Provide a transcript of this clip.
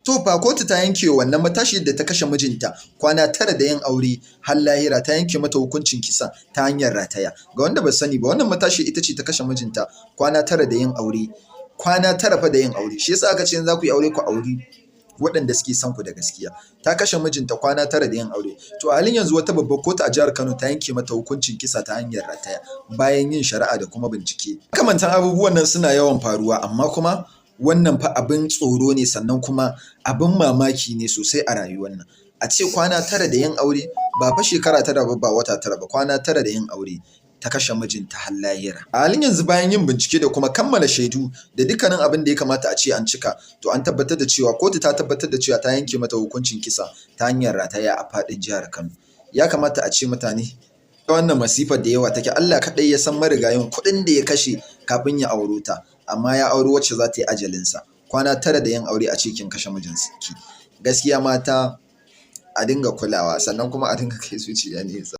To fa, kotu ta yanke wa wannan matashi da ta kashe mijinta kwana 9 da yin aure har lahira, ta yanke mata hukuncin kisa ta hanyar rataya. Ga wanda ba sani ba, wannan matashi ita ce ta kashe mijinta kwana 9 da yin aure. Kwana 9 fa da yin aure. Shi yasa aka ce in za ku yi aure, ku auri waɗanda suke son ku da gaskiya. Ta kashe mijinta kwana 9 da yin aure. To, a halin yanzu wata babbar kotu a jihar Kano ta yanke mata hukuncin kisa ta hanyar rataya bayan yin shari'a da kuma bincike. Makamantan abubuwan nan suna yawan faruwa, amma kuma wannan fa abin tsoro ne, sannan kuma abin mamaki ne sosai a rayuwar nan. A ce kwana 9 da yin aure, ba fa shekara 9 ba, ba wata 9 ba, kwana 9 da yin aure ta kashe mijinta har lahira. A halin yanzu, bayan yin bincike da kuma kammala shaidu da dukkanin abin da ya kamata a ce an cika, to an tabbatar da cewa kotu ta tabbatar da cewa ta yanke mata hukuncin kisa ta hanyar rataya a faɗin jihar Kano. Ya kamata a ce mutane, wannan masifar da yawa take, Allah kaɗai ya san marigayin kuɗin da ya kashe kafin ya auro ta, amma ya auro wacce za ta yi ajalinsa. Kwana 9 da yin aure a ce kin kashe mijinki. Gaskiya mata a dinga kulawa, sannan kuma a dinga kai zuciya nesa.